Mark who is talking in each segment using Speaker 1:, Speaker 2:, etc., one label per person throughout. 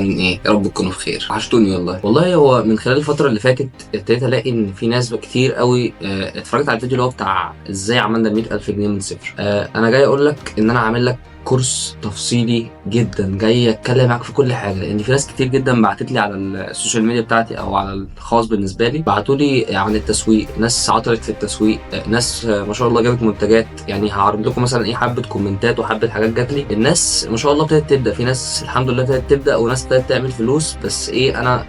Speaker 1: عاملين ايه؟ يا رب تكونوا بخير. وحشتوني والله. والله هو من خلال الفترة اللي فاتت ابتديت الاقي ان في ناس كتير قوي اتفرجت على الفيديو اللي هو بتاع ازاي عملنا 100,000 جنيه من صفر. انا جاي اقول لك ان انا عامل لك كورس تفصيلي جدا، جاي اتكلم معاك في كل حاجة، لان في ناس كتير جدا بعتت لي على ال social media بتاعتي او على الخاص بالنسبة لي، بعتوا لي عن التسويق، ناس عطلت في التسويق، ناس ما شاء الله جابت منتجات. يعني هعرض لكم مثلا ايه حبه كومنتات وحبه حاجات جات لي. الناس ما شاء الله ابتدت تبدا، في ناس الحمد لله ابتدت تبدا وناس ابتدت تعمل فلوس، بس ايه انا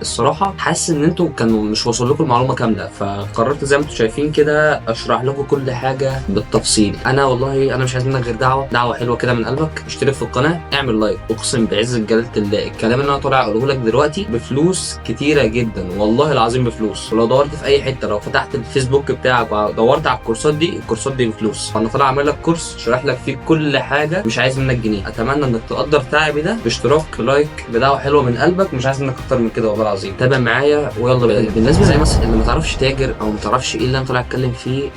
Speaker 1: الصراحة حاسس ان انتوا كانوا مش واصل لكم المعلومة كاملة، فقررت زي ما انتوا شايفين كده اشرح لكم كل حاجة بالتفصيل. انا والله انا مش عايز منك غير دعوه، دعوه حلوة كده من قلبك، اشترك في القناة، اعمل like. اقسم بعز جلاله الله الكلام اللي انا طالع اقوله لك دلوقتي بفلوس كتيرة جدا، والله العظيم بفلوس. ولو دورت في اي حتة، لو فتحت الفيسبوك بتاعك ودورت على الكورسات دي، الكورسات دي بفلوس. فانا طالع اعمل لك كورس شرح لك فيه كل حاجة، مش عايز منك جنيه. اتمنى انك تقدر تعبي ده باشتراك، like، بدعوة حلوة من قلبك، مش عايز منك اكتر من كده والله العظيم. تابع معايا ويلا بينا. بالنسبة زي مثلا اللي ما تعرفش تاجر او ما تعرفش ايه اللي انا طالع اتكلم فيه،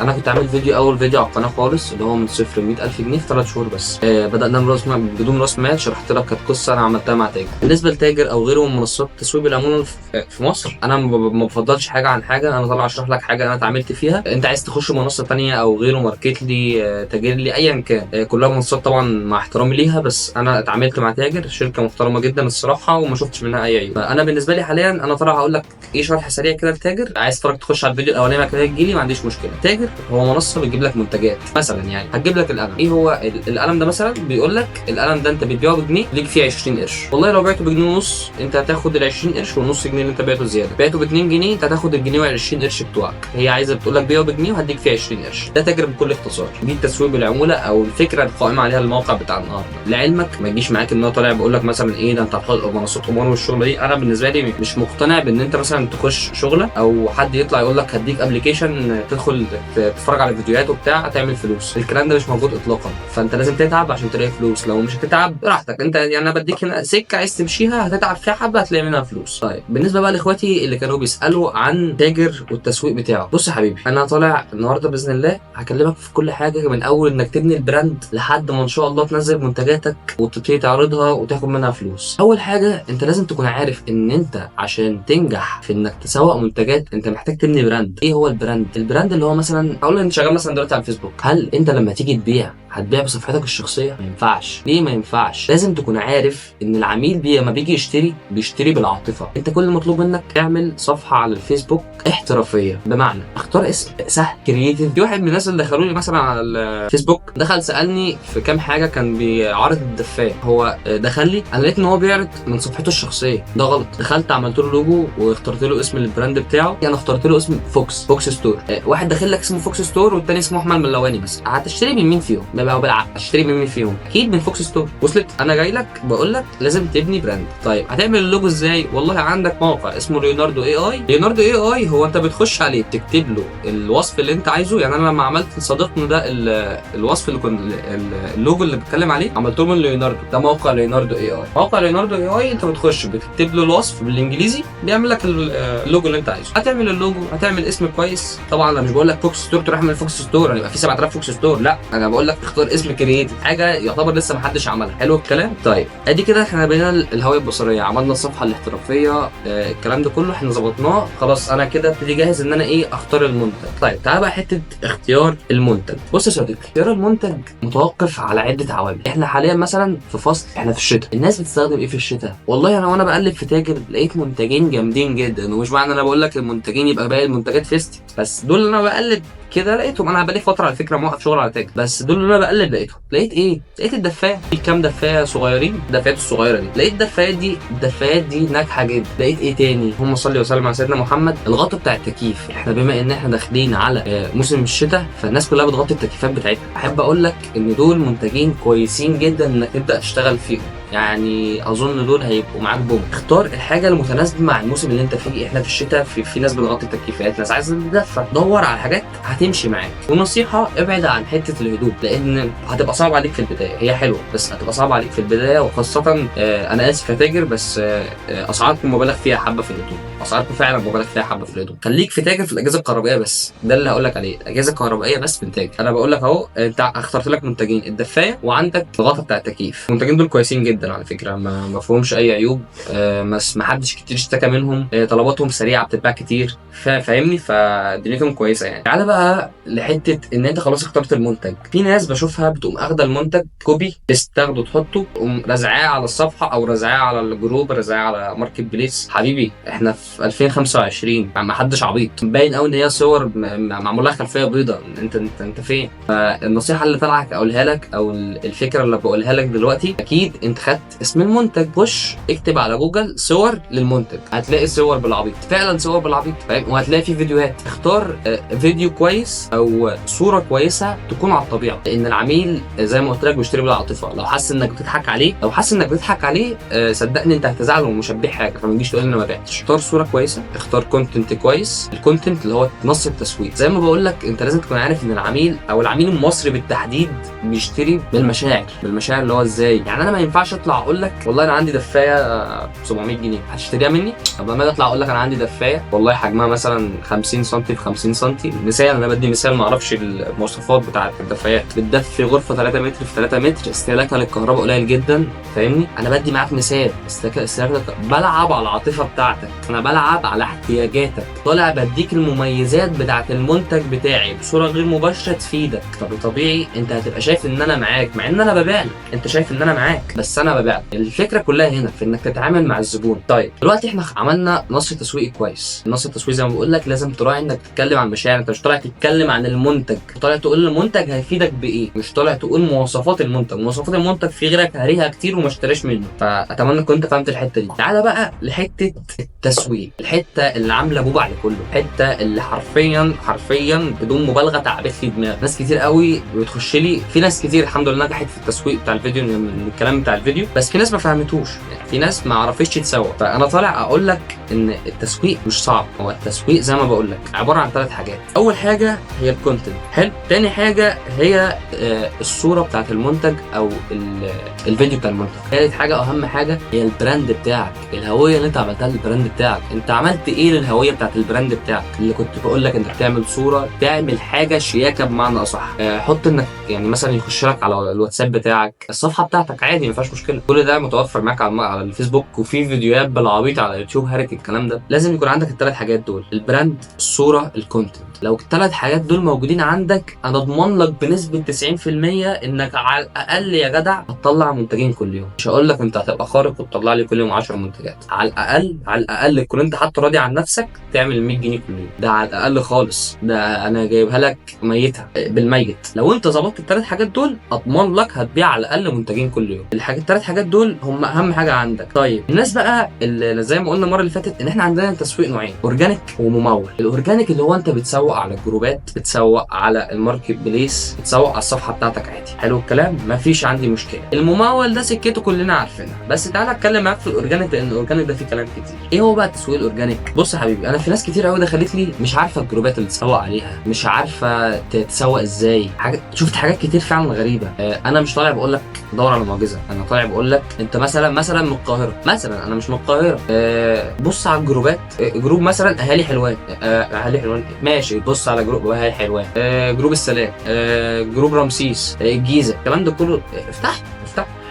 Speaker 1: انا كنت عامل فيديو، اول فيديو على القناة خالص، اللي هو من صفر ل 100,000 جنيه في 3 شهور بس. بدأنا براس مال، بدون راس مال، شرحت لك كانت قصة انا عملتها مع تاجر. بالنسبة لتاجر او غيره من منصات التسويق بالعموم في مصر، انا ما بفضلش حاجة عن حاجة، انا طالع اشرح لك حاجة انا اتعاملت فيها. انت عايز تخش منصة ثانية او غيره، ماركتلي، تاجرلي، ايا كان، كلها منصات طبعا مع احترامي ليها، بس انا اتعاملت مع تاجر، شركة محترمه جدا الصراحة، وما شفتش منها اي عيب. فانا بالنسبة لي حاليا انا طالع هقول لك ايه شرح سريع كده لتاجر. عايز تتفرج تخش على الفيديو الاولاني بعد كده تجيلي، ما عنديش مشكلة. تاجر هو منصة بتجيب لك منتجات، مثلا يعني هتجيب لك القلم. ايه هو القلم ده؟ مثلا بيقول لك القلم ده انت بتبيعه بجنيه، ليك فيه 20 قرش. والله لو بعته بجنيه ونص انت هتاخد ال 20 قرش والنص جنيه اللي انت بعته زيادة. بعته ب 2 جنيه انت هتاخد الجنيه و20 قرش بتوعك. هي عايزه بتقول لك بيعه بجنيه وهديك فيه 20 قرش. ده تاجر بكل اختصار. دي التسويق بالعموله او الفكرة القائمة عليها الموقع بتاع النهارده. لعلمك ما تجيش معاك ان هو طالع بيقول لك مثلا ايه ده انت هتحط منصات قمار والشغله دي. انا بالنسبة لي مش مقتنع بان انت مثلا تخش شغله او حد يطلع يقول لك هديك application تدخل تتفرج على فيديوهات وبتاع تعمل فلوس. الكلام ده مش موجود اطلاقا. فانت لازم تتعب عشان تلاقي فلوس، لو مش هتتعب براحتك انت. يعني انا بديك هنا سكة عايز تمشيها هتتعب فيها حبه هتلاقي منها فلوس. طيب بالنسبة بقى لاخواتي اللي كانوا بيسالوا عن تاجر والتسويق بتاعه، بص يا حبيبي انا طالع النهارده باذن الله هكلمك في كل حاجة، من اول انك تبني ال brand لحد ما ان شاء الله تنزل منتجاتك وتبتدي تعرضها وتاخد منها فلوس. اول حاجة انت لازم تكون عارف ان انت عشان تنجح في انك تسوق منتجات انت محتاج تبني brand. ايه هو ال brand؟ ال brand اللي هو مثلا اقول انت شغال مثلا دلوقتي على الفيسبوك، هل انت لما تيجي تبيع هتبيع بصفحتك الشخصية؟ ما ينفعش. ليه ما ينفعش؟ لازم تكون عارف ان العميل لما بيجي يشتري بيشتري بالعاطفه. انت كل المطلوب منك تعمل صفحة على الفيسبوك احترافية، بمعنى اختار اسم سهل creative. في واحد من الناس اللي دخلوا لي مثلا على الفيسبوك دخل سالني في كام حاجة، كان بيعرض الدفايه، هو دخل لي انا لقيت ان هو بيعرض من صفحته الشخصية، ده غلط. دخلت عملت له لوجو واخترت له اسم ال brand بتاعه، انا اخترت له اسم فوكس، فوكس ستور. واحد داخل لك اسمه فوكس ستور والتاني اسمه احمد ملواني، بس هتشتري من مين فيهم؟ بالعقل هتشتري من مين فيهم؟ اكيد من فوكس ستور. وصلت؟ انا جاي لك بقول لك لازم تبني brand. طيب هتعمل اللوجو ازاي؟ والله عندك موقع اسمه ليوناردو اي اي. ليوناردو اي اي هو انت بتخش عليه تكتب له الوصف اللي انت عايزه. يعني انا لما عملت لصديقنا ده الوصف اللي كنت اللوجو اللي بتكلم عليه عملته من ليوناردو، ده موقع ليوناردو اي اي. موقع ليوناردو اي اي انت بتخش بتكتب له الوصف بالانجليزي بيعمل لك اللوجو اللي انت عايزه. هتعمل اللوجو، هتعمل اسم كويس. طبعا انا مش بقول لك فوكس ستور تروح اعمل فوكس ستور يبقى في 7000 فوكس ستور، لا انا بقول لك اختار اسم creative، حاجة يعتبر لسه ما حدش عملها. حلو الكلام؟ طيب ادي كده احنا بنينا الهوية البصرية، عملنا الصفحة الاحترافية، الكلام ده كله احنا ظبطناه خلاص. انا كده ابتدي جاهز ان انا ايه اختار المنتج. طيب تعال بقى حتة اختيار المنتج. بص يا صديقي، اختيار المنتج متوقف على عده عوامل. احنا حاليا مثلا في فصل، احنا في الشتاء، الناس بتستخدم ايه في الشتاء؟ والله انا وانا بقلب في تاجر لقيت منتجين جامدين جدا، ومش معنى انا بقول لك المنتجين يبقى باقي المنتجات فيستي، بس دول اللي انا بقلب كده لقيتهم. انا بقالي فترة على فكرة موقف شغل على تاجر، بس دول اللي انا بقلب لقيتهم. لقيت ايه؟ لقيت الدفايه، في كام دفايه صغيرين، الدفايات الصغيرة دي، لقيت الدفايات دي، الدفايات دي ناجحة جدا. لقيت ايه تاني؟ اللهم صل وسلم على سيدنا محمد. الغطا بتاع التكييف. احنا بما ان احنا داخلين على موسم الشتاء فالناس كلها بتغطي التكييفات بتاعتها. احب اقول لك ان دول منتجين كويسين جدا انك تبدا تشتغل فيهم، يعني اظن دول هيبقوا معاك boom. اختار الحاجة المتناسبه مع الموسم اللي انت فيه. احنا في الشتاء في ناس بتغطي التكييفات، ناس عايزه تدفى، دور على حاجات هتمشي معاك. ونصيحة ابعد عن حتة الهدوم لان هتبقى صعبة عليك في البداية، هي حلوة بس هتبقى صعبة عليك في البداية، وخاصة انا اسف يا تاجر بس اسعاركم مبالغ فيها حبه في الهدوم. اسعاركم فعلا مبالغ فيها حبه في الهدوم. خليك في تاجر في الاجهزة الكهربائية بس، ده اللي هقول لك عليه، الاجهزة الكهربائية بس بنتاجر. انا بقول لك اهو، انت اخترت لك منتجين، الدفايه وعندك الغطا بتاع التكييف. المنتجين دول كويسين جدا على فكرة، ما فيهمش اي عيوب، ما حدش كتير اشتكى منهم، طلباتهم سريعة، بتتباع كتير، فاهمني، فدنيتهم كويسة يعني. تعالى بقى لحته ان انت خلاص اخترت المنتج. في ناس بشوفها بتقوم اخده المنتج copy paste، تاخده تحطه، تقوم رزعاه على الصفحة او رزعاه على ال group، رزعاه على marketplace. حبيبي احنا في 2025، ما حدش عبيط، باين قوي ان هي صور معمول لها خلفية بيضاء. انت انت انت فين؟ فالنصيحه اللي طالعه اقولها لك، او الفكرة اللي بقولها لك دلوقتي، اكيد انت خدت اسم المنتج، خش اكتب على جوجل صور للمنتج، هتلاقي صور بالعبيط، فعلا صور بالعبيط، فاهم؟ وهتلاقي في فيديوهات. اختار فيديو كويس او صوره كويسة تكون على الطبيعة، لان العميل زي ما قلت لك بيشتري بالعاطفه. لو حس انك بتضحك عليه، لو حس انك بتضحك عليه، صدقني انت هتزعل ومش هتبيع حاجة، فما تجيش تقول انا ما بعتش. اختار صوره كويسة، اختار content كويس. ال content اللي هو نص التسويق، زي ما بقول لك انت لازم تكون عارف ان العميل او العميل المصري بالتحديد بيشتري بالمشاعر، بالمشاعر اللي هو ازاي يعني. انا ما ينفعش اطلع اقول لك والله انا عندي دفايه 700 جنيه هتشتريها مني؟ طب لما اجي اطلع اقول لك انا عندي دفايه والله حجمها مثلا 50 سم في 50 سم، مثال، انا بدي مثال ما اعرفش المواصفات بتاعه الدفايات، بتدفي غرفة 3 متر في 3 متر، استهلاكها للكهرباء قليل جدا، فاهمني؟ انا بدي معاك مثال، استهلاك، بلعب على العاطفة بتاعتك، انا بلعب على احتياجاتك، طالع بديك المميزات بتاعه المنتج بتاعي بصورة غير مباشرة تفيدك. طب طبيعي انت هتبقى شايف ان انا معاك، مع ان انا ببيع لك، انت شايف ان انا معاك بس انا ببيع لك. الفكرة كلها هنا في انك تتعامل مع الزبون. طيب دلوقتي احنا عملنا نص تسويقي كويس. النص التسويقي زي ما بقول لك لازم تراعي انك تتكلم عن المشاعر، انت مش طالع تتكلم عن المنتج، طالع تقول المنتج هيفيدك بايه، مش طالع تقول مواصفات المنتج. مواصفات المنتج في غيرك هاريها كتير وما اشتراش منه. فاتمنى كنت فهمت الحتة دي. تعالى بقى لحته التسويق، الحتة اللي عامله بوبع لكله، الحتة اللي حرفيا حرفيا بدون مبالغه تعبت لي دماغ ناس كتير قوي. بتخش لي في ناس كتير الحمد لله نجحت في التسويق بتاع الفيديو من الكلام بتاع الفيديو، بس في ناس ما فهمتوش، يعني في ناس ما عرفتش تسوق. فانا طالع اقول لك ان التسويق مش صعب. هو التسويق زي ما بقول لك عبارة عن 3 حاجات. اول حاجة هي ال content، حلو. تاني حاجة هي الصورة بتاعت المنتج او الفيديو بتاع المنتج. ثالث حاجة اهم حاجة هي ال brand بتاعك، الهوية اللي انت عملتها لل brand بتاعك. انت عملت ايه للهوية بتاعت ال brand بتاعك؟ اللي كنت بقول لك انت بتعمل صوره، تعمل حاجة شياكه بمعنى اصح. حط انك يعني مثلا يخش لك على الواتساب بتاعك، الصفحة بتاعتك عادي ما فيهاش مشكلة، كل ده متوفر معاك على الفيسبوك، وفي فيديوهات بالعبيط على يوتيوب هارك الكلام ده. لازم يكون عندك الثلاث حاجات دول، ال brand، الصورة، ال content. لو الثلاث حاجات دول موجودين عندك انا اضمن لك بنسبة 90% انك على الاقل يا جدع هتطلع منتجين كل يوم. مش هقول لك انت هتبقى خارق وتطلع لي كل يوم 10 منتجات، على الاقل على الاقل تكون انت حتى راضي عن نفسك تعمل 100 جنيه كل يوم، ده على الاقل خالص، ده انا جايبها لك ميتها بالميت. لو انت ظبطت الثلاث حاجات دول اضمن لك هتبيع على الاقل منتجين كل يوم. الثلاث حاجات دول هم اهم حاجة عندك. طيب الناس بقى اللي زي ما قلنا المرة اللي فاتت ان احنا عندنا تسويق نوعين، organic وممول. ال organic اللي هو انت بتسوق على الجروبات، بتسوق على ال marketplace، بتسوق على الصفحة بتاعتك عادي، حلو الكلام، مفيش عندي مشكلة. الممول ده سكته كلنا عارفينها، بس تعالى اتكلم معاك في ال organic لان ال organic ده فيه كلام كتير. ايه هو بقى التسويق ال organic؟ بص يا حبيبي، انا في ناس كتير قوي دخلت لي مش عارفه الجروبات اللي تسوق عليها، مش عارفه تتسوق ازاي، حاجة شفت حاجات كتير فعلا غريبة. انا مش طالع بقول لك دور على معجزه، انا طالع بقول لك انت مثلا من القاهرة، مثلا انا مش من القاهرة، بص على الجروبات، group مثلا اهالي حلوان، اهالي حلوان ماشي، بص على group اهالي حلوان، group السلام، group رمسيس، الجيزة، الكلام ده كله افتح.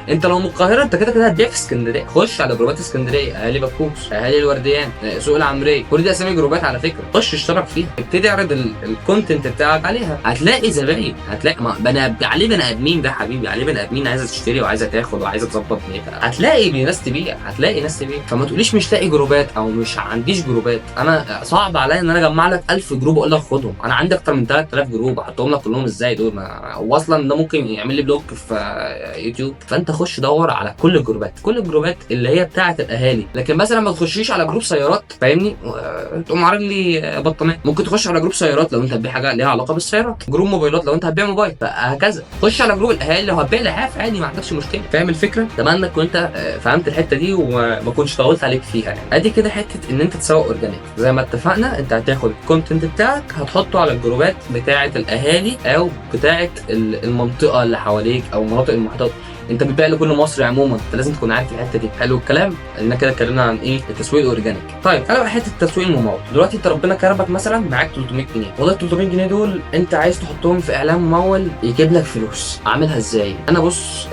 Speaker 1: انت لو من القاهرة انت كده كده هتبيع في اسكندرية، خش على جروبات اسكندرية، اهالي بكوس، اهالي الورديان، سوق العمرية، كل دي اسامي جروبات على فكرة، خش اشترك فيها، ابتدي اعرض ال content بتاعك عليها، هتلاقي زباين، هتلاقي عليه بني ادمين، ده حبيبي عليه بني ادمين عايزه تشتري وعايزه تاخد وعايزه تظبط دنيتها، هتلاقي ناس تبيع، هتلاقي ناس تبيع. فما تقوليش مش لاقي جروبات او مش عنديش جروبات. انا صعب عليا ان انا اجمع لك 1000 group اقول لك خدهم، انا عندي اكتر من 3000 group احطهم لك كلهم ازاي دول؟ واصلا ده ممكن يعمل لي block في يوتيوب. فانت خش دور على كل الجروبات، كل الجروبات اللي هي بتاعه الاهالي، لكن مثلا ما تخشيش على group سيارات، فاهمني، تقوم عارض لي بطانيه. ممكن تخش على group سيارات لو انت هتبيع حاجة ليها علاقة بالسيارات، group موبايلات لو انت هتبيع موبايل، فهكذا. خش على group الاهالي لو هتبيع لحاف عادي، ما عندكش مشكلة. فاهم الفكرة؟ اتمنى تكون انت فهمت الحتة دي وما كنتش طولت عليك فيها يعني. ادي كده حتة ان انت تسوق organic زي ما اتفقنا، انت هتاخد ال content بتاعك هتحطه على الجروبات بتاعه الاهالي او بتاعه المنطقة اللي حواليك او المناطق المحيطة. انت بتبيع لكل مصر عموما، انت لازم تكون عارف الحتة دي. حلو الكلام. ادينا كده اتكلمنا عن ايه؟ التسويق ال organic. طيب تعالى بقى حتة التسويق الممول. دلوقتي انت ربنا كرمك مثلا معاك 300 جنيه، والله ال 300 جنيه دول انت عايز تحطهم في اعلان ممول يجيب لك فلوس، اعملها ازاي؟ انا بص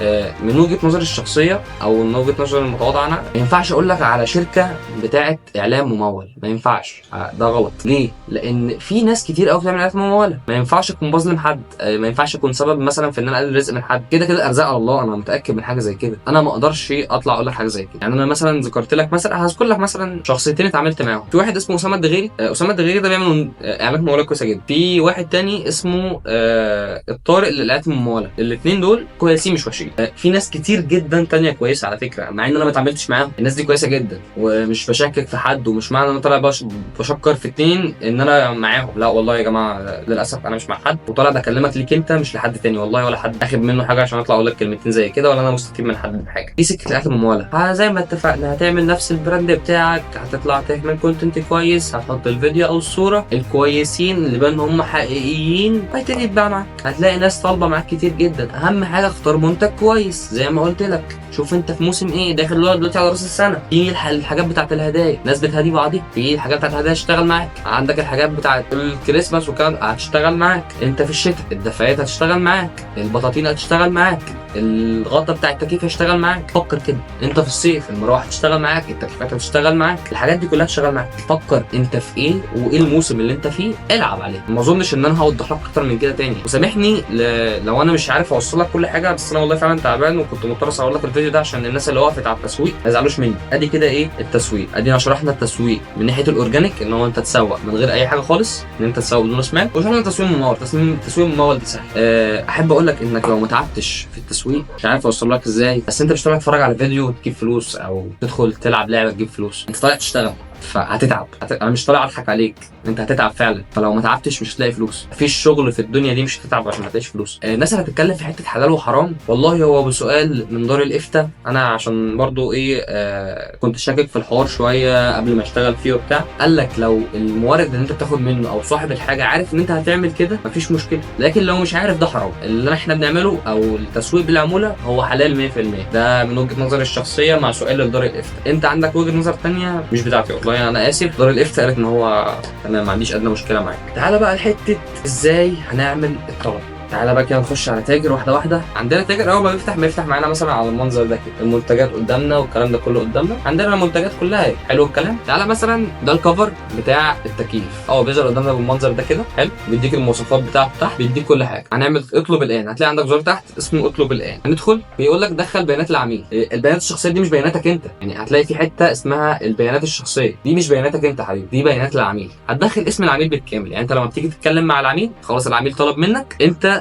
Speaker 1: من وجهه نظري الشخصية او من وجهه نظري المتواضعة، انا ما ينفعش اقول لك على شركة بتاعه اعلان ممول، ما ينفعش، ده غلط. ليه؟ لان في ناس كتير قوي بتعمل اعلانات مموله، ما ينفعش اكون بظلم حد، ما ينفعش اكون سبب مثلا في ان انا اقلل رزق من حد. كده كده ارزاق على الله، انا متاكد من حاجة زي كده. انا ما اقدرش اطلع اقول لك حاجة زي كده. يعني انا مثلا ذكرت لك مثلا، هذكر لك مثلا شخصيتين اتعاملت معاهم. في واحد اسمه اسامة الدغيري، اسامة الدغيري ده بيعمل اعلانات مموله كويسة جدا. في واحد تاني اسمه الطارق للاعلانات المموله. الاثنين دول كويسين مش وحشين. في ناس كتير جدا تانية كويسة على فكره، مع ان انا ما اتعاملتش معاهم، الناس دي كويسة جدا ومش بشكك في حد، ومش معنى ان انا طالع بشكر في اتنين ان انا معاهم، لا والله يا جماعة للاسف انا مش مع حد، وطالع بكلمك ليك انت مش لحد تاني والله، ولا حد اخد منه حاجة عشان اطلع اقول لك كلمتين زي كده، ولا انا مستفيد من حد بحاجة. دي سكة الاعلانات المموله. زي ما اتفقنا هتعمل نفس ال brand بتاعك، هتطلع تعمل content كويس، هتحط الفيديو او الصورة الكويسين اللي بان هم حقيقيين، هيبتدي يتباع معاك، هتلاقي ناس طالبه معاك كتير جدا. اهم حاجة اختار منتج كويس زي ما قلت لك. شوف انت في موسم ايه داخل دلوقتي على راس السنة، في الحاجات بتاعت الهدايا، ناس بتهدي بعضيها، في الحاجات بتاعت الهدايا هتشتغل معاك، عندك الحاجات بتاعت الكريسماس والكلام هتشتغل معاك، انت في الشتاء الدفايات هتشتغل معاك، البطاطين هتشتغل معاك، الغطا بتاع التكييف هيشتغل معاك. فكر كده، انت في الصيف المراوح هتشتغل معاك، التكييفات هتشتغل معاك، الحاجات دي كلها هتشتغل معاك. فكر انت في ايه وايه الموسم اللي انت فيه، العب عليه. ما اظنش ان انا هوضح لك اكتر من كده تاني، وسامحني لو انا مش عارف اوصل لك كل حاجة، بس انا والله فعلا تعبان وكنت مضطر اصور لك الفيديو ده عشان الناس اللي وقفت على التسويق ما يزعلوش مني. ادي كده ايه التسويق، ادينا شرحنا التسويق من ناحية ال organic ان هو انت تسوق من غير اي حاجة خالص، ان انت تسوق بدون راس مال، وشرحنا التسويق الممول. التسويق الممول ده سهل. احب اقول لك انك لو ما تعبتش في التسويق، مش عارف اوصل لك ازاي، بس انت مش طالع تتفرج على فيديو وتجيب فلوس او تدخل تلعب لعبه تجيب فلوس، انت طالع تشتغل، فهتتعب. انا مش طالع اضحك عليك، انت هتتعب فعلا. فلو ما تعبتش مش هتلاقي فلوس. مفيش شغل في الدنيا دي مش هتتعب عشان ما تلاقيش فلوس. الناس اللي هتتكلم في حتة حلال وحرام، والله هو بسؤال من دار الافتاء، انا عشان برضو ايه كنت شاكك في الحوار شوية قبل ما اشتغل فيه وبتاع، قال لك لو المورد اللي انت بتاخد منه او صاحب الحاجة عارف ان انت هتعمل كده مفيش مشكلة، لكن لو مش عارف ده حرام. اللي احنا بنعمله او التسويق بالعموله هو حلال 100%، ده من وجهه نظري الشخصية مع سؤال لدار الافتاء. انت عندك وجهه نظر تانية مش بتاعتي والله، انا اسف. دار الافتاء قالت ان هو تمام، ما عنديش ادنى مشكلة معاك. تعالى بقى لحته ازاي هنعمل الطلب. تعالى بقى كده نخش على تاجر واحدة واحدة. عندنا تاجر اول ما بيفتح بيفتح معانا مثلا على المنظر ده كده، المنتجات قدامنا والكلام ده كله قدامنا، عندنا المنتجات كلها اهي. حلو الكلام. تعالى مثلا ده ال cover بتاع التكييف، بيظهر قدامنا بالمنظر ده كده. حلو، بيديك المواصفات بتاعته تحت، بيديك كل حاجة. هنعمل اطلب الان، هتلاقي عندك زرار تحت اسمه اطلب الان، هندخل بيقول لك دخل بيانات العميل. البيانات الشخصية دي مش بياناتك انت، يعني هتلاقي في حتة اسمها البيانات الشخصية، دي مش بياناتك انت يا حبيبي، دي بيانات العميل. هتدخل اسم العميل بالكامل، يعني انت لما بتيجي تتكلم مع العميل خلاص العميل طلب منك، انت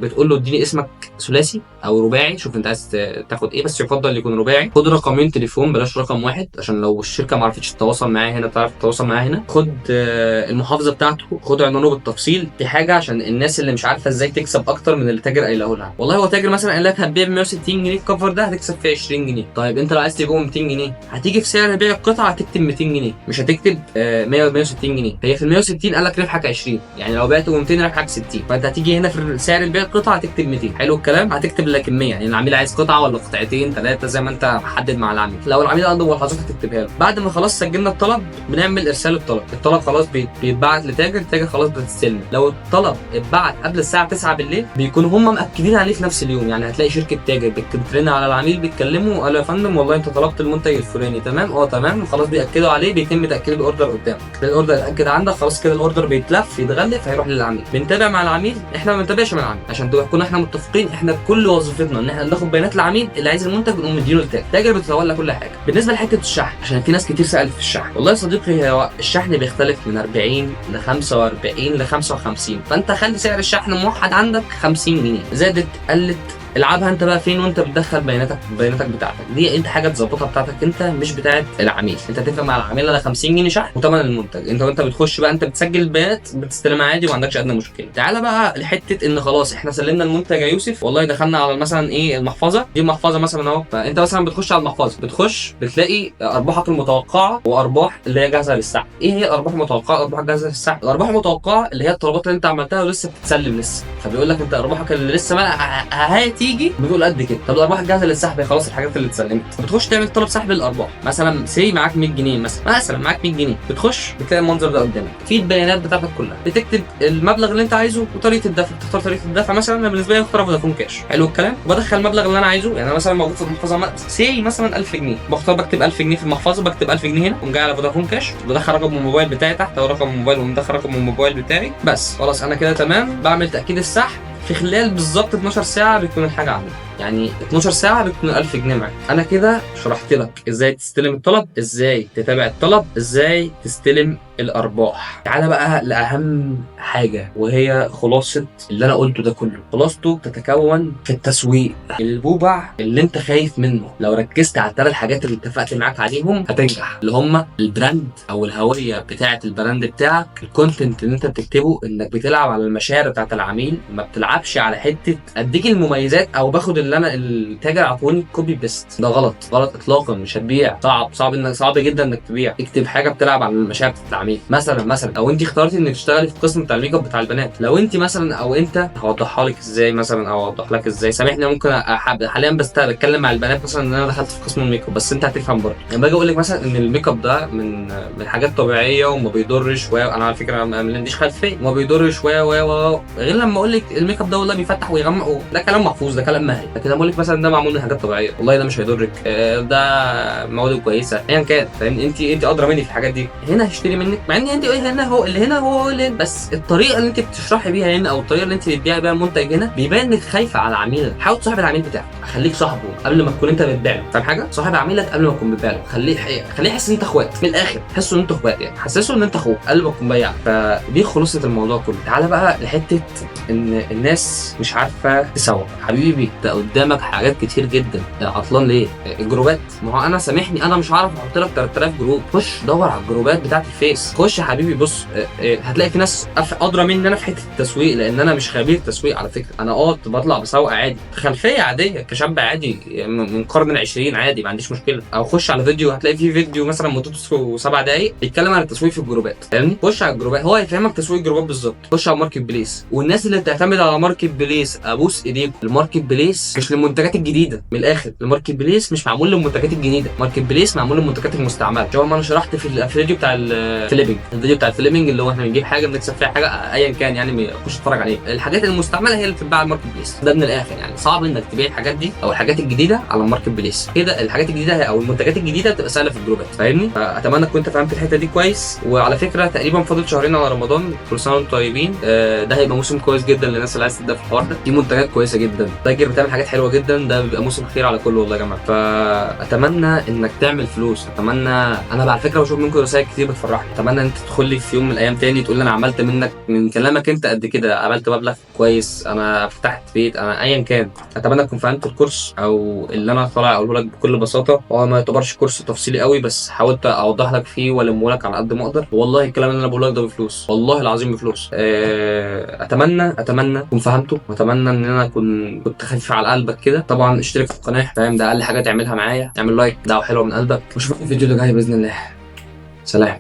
Speaker 1: بتقول له اديني اسمك ثلاثي او رباعي، شوف انت عايز تاخد ايه، بس يفضل يكون رباعي. خد رقمين تليفون بلاش رقم واحد عشان لو الشركة ما عرفتش تتواصل معاه هنا تعرف تتواصل معاه هنا. خد المحافظة بتاعته، خد عنوانه بالتفصيل. دي حاجة عشان الناس اللي مش عارفه ازاي تكسب اكتر من اللي التاجر قايله لها. والله هو تاجر مثلا قال لك هتبيع ب 160 جنيه ال cover ده هتكسب فيه 20 جنيه. طيب انت لو عايز تبيعه 200 جنيه هتيجي في سعر بيع القطعة هتكتب 200 جنيه، مش هتكتب 100 160 جنيه. هي في ال 160 قال لك ربحك 20، يعني لو بعته ب 200 ربحك 60، فانت هتيجي هنا في سعر البيع القطعة هتكتب 200. حلو الكلام. هتكتب لك كمية، يعني العميل عايز قطعه ولا قطعتين ثلاثة زي ما انت محدد مع العميل. لو العميل عنده ملاحظات هتكتبها له. بعد ما خلاص سجلنا الطلب بنعمل ارسال الطلب. الطلب خلاص بيتبعت لتاجر، التاجر خلاص بتستلمه. لو الطلب اتبعت قبل الساعة 9 بالليل بيكونوا هم مأكدين عليه في نفس اليوم، يعني هتلاقي شركة تاجر بترن على العميل بتكلمه وقال له يا فندم والله انت طلبت المنتج الفلاني، تمام؟ تمام، خلاص بيأكدوا عليه، بيتم تأكيد ال order قدامك. ال order اتأكد عندك خلاص كده، ال order بيتلف يتغلف هيروح للعميل. بنتابع مع العميل، احنا ما بنتابعش مع العميل عشان تكون احنا متفقين، احنا كل وظيفتنا ان احنا ناخد بيانات العميل اللي عايز المنتج ونقوم مدينة للتاجر، التاجر بيتولى كل حاجة. بالنسبة لحته الشحن عشان في ناس كتير سالت في الشحن، والله يا صديقي هو الشحن بيختلف من 40 ل 45 ل 55، فانت خلي سعر الشحن موحد عندك 50 جنيه، زادت قلت العبها انت بقى فين وانت بتدخل بياناتك بتاعتك دي، انت حاجة تظبطها بتاعتك انت مش بتاعت العميل. انت تتفق مع العميل على 50 جنيه شحن وثمن المنتج، انت وانت بتخش بقى انت بتسجل البيانات بتستلمها عادي وما عندكش ادنى مشكلة. تعالى بقى لحته ان خلاص احنا سلمنا المنتج يا يوسف، والله دخلنا على مثلا ايه المحفظة دي، المحفظة مثلا اهو، فانت مثلا بتخش على المحفظة بتخش بتلاقي ارباحك المتوقعة وارباح اللي هي جاهزة للسحب. ايه هي الارباح المتوقعة الارباح الجاهزة للسحب؟ الارباح المتوقعة اللي هي الطلبات اللي انت عملتها ولسه بتتسلم لسه، فبيقول لك انت ارباحك اللي لسه ما هاتي بتيجي بتقول قد كده. طب الارباح الجاهزة للسحب هي خلاص الحاجات اللي اتسلمت، بتخش تعمل طلب سحب للارباح، مثلا say معاك 100 جنيه مثلا معاك 100 جنيه، بتخش بتلاقي المنظر ده قدامك في البيانات بتاعتك كلها، بتكتب المبلغ اللي انت عايزه وطريقه الدفع، بتختار طريقه الدفع. مثلا انا بالنسبة لي بختار فودافون كاش. حلو الكلام. وبدخل المبلغ اللي انا عايزه، يعني انا مثلا موجود في المحفظة say مثلا 1000 جنيه، بختار بكتب 1000 جنيه في المحفظة، بكتب 1000 جنيه هنا، اقوم جاي على فودافون كاش، بدخل رقم الموبايل بتاعي تحت او رقم الموبايل، ومدخل رقم الموبايل بتاعي، بس خلاص انا كده تمام. بعمل تاكيد السحب، في خلال بالظبط 12 ساعة بيكون الحاجة عندي، يعني 12 ساعة بيكون 1000 جنيه معاك. انا كده شرحت لك ازاي تستلم الطلب، ازاي تتابع الطلب، ازاي تستلم الارباح. تعالى بقى لاهم حاجة، وهي خلاصه اللي انا قلته ده كله. خلاصته تتكون في التسويق، البوبع اللي انت خايف منه. لو ركزت على الثلاث حاجات اللي اتفقت معاك عليهم هتنجح، اللي هم ال brand او الهوية بتاعه ال brand بتاعك، ال content اللي انت بتكتبه، انك بتلعب على المشاعر بتاعه العميل، ما بتلعبش على حتة اديك المميزات او باخد اللي انا التاجر عطوني copy paste. ده غلط، غلط اطلاقا، مش هتبيع. صعب، صعب انك، صعب جدا انك تبيع. اكتب حاجة بتلعب على المشاعر بتاعت العميل. مثلا لو انت اخترتي انك تشتغلي في قسم بتاع الميك اب بتاع البنات، لو انت مثلا او انت، هوضحها لك ازاي مثلا او اوضح لك ازاي، سامحني ممكن حاليا بس بتكلم مع البنات مثلا ان انا دخلت في قسم الميك اب، بس انت هتفهم برضه. لما باجي اقول لك مثلا ان الميك اب ده من حاجات طبيعية وما بيضرش، انا على فكرة ما عنديش خلفية، وما بيضرش و و و غير لما اقول لك الميك اب ده والله بيفتح ويغمق، ده كلام محفوظ، ده كلام مهري. لكن لما اقول لك مثلا ده معمول من حاجات طبيعية، والله ده مش هيضرك، ده مواد كويسة، ايا كان، فاهمني؟ انت ادرى مني في الحاجات دي. هنا هشتري منك، مع ان انت هنا هو اللي هنا هو اللي هنا، بس الطريقة اللي انت بتشرحي بيها هنا او الطريقة اللي انت بتبيعي بيها المنتج هنا بيبان انك خايفة على عميلك. حاول تصاحب العميل بتاعك، خليك صاحبه قبل ما تكون انت بتبيع له، فاهم حاجة؟ صاحب عميلك قبل ما تكون بتبيع له، خليه يحس ان انت اخوات من الاخر، حسه ان انت اخوات، يعني حسسه ان انت اخوه قبل ما تكون بياع. فدي خلاصه الموضوع كله. تعالى بقى لحته ان الناس مش عارفه تسوق. حبيبي ده قدامك حاجات كتير جدا، عطلان ليه؟ الجروبات، ما هو انا سامحني انا مش هعرف احط لك 3000 group. خش دور على الجروبات بتاعت الفيس، خش يا حبيبي بص، هتلاقي في ناس ادرى مني انا في حتة التسويق، لان انا مش خبير تسويق على فكرة. انا بطلع بسوق عادي، خلفية عادية، كشاب عادي من قرن العشرين عادي، ما عنديش مشكلة. او خش على فيديو، هتلاقي في فيديو مثلا مدته 7 دقائق بيتكلم عن التسويق في الجروبات، فاهمني؟ خش على الجروبات، هو هيفهمك تسويق الجروبات بالظبط. خش على marketplace، والناس اللي بتعتمد على marketplace ابوس ايديكم. ال marketplace مش للمنتجات الجديدة، من الاخر ال marketplace مش معمول للمنتجات الجديدة، marketplace معمول للمنتجات المستعملة. شبه ما انا شرحت في الفيديو بتاع ال flipping، الفيديو بتاع ال flipping اللي هو احنا بنجيب حاجة بنكسب فيها حاجة ايا كان، يعني خش اتفرج عليه. الحاجات المستعملة هي اللي بتتباع على ال marketplace ده من الاخر، يعني صعب انك تبيع الحاجات دي او الحاجات الجديدة على ال marketplace كده. الحاجات الجديدة او المنتجات الجديدة بتبقى سهلة في الجروبات، فاهمني؟ اتمنى كنت فهمت الحتة دي كويس. وعلى فكرة تقريبا فاضل شهرين على رمضان، كل سنة وانتم طيبين. ده هيبقى موسم كويس جدا للناس اللي عايزه تبدا في الحوار ده، في منتجات كويسة جدا، تاجر بتعمل حاجات حلوة جدا، ده بيبقى موسم خير على كله والله يا جماعة. فاتمنى انك تعمل فلوس، اتمنى انا على فكرة بشوف منكم رسائل كتير بتفرحني، اتمنى ان انت تدخل لي في يوم من الايام تاني تقول لي انا عملت منك من كلامك انت قد كده، عملت مبلغ كويس، انا فتحت بيت، انا ايا كان. اتمنى تكون فهمت الكورس او اللي انا طالع اقوله لك بكل بساطة. هو ما يعتبرش كورس تفصيلي قوي، بس حاولت اوضح لك فيه والمه لك على قد ما اقدر. والله الكلام اللي انا بقوله لك ده بفلوس، والله العظيم بفلوس. اتمنى تكون فهمته، واتمنى ان انا كنت خفيف على قلبك كده. طبعا اشترك في القناة، فاهم؟ ده اقل حاجة تعملها معايا. اعمل like، دعوه حلوة من قلبك، واشوفك في الفيديو اللي جاي باذن الله. سلام.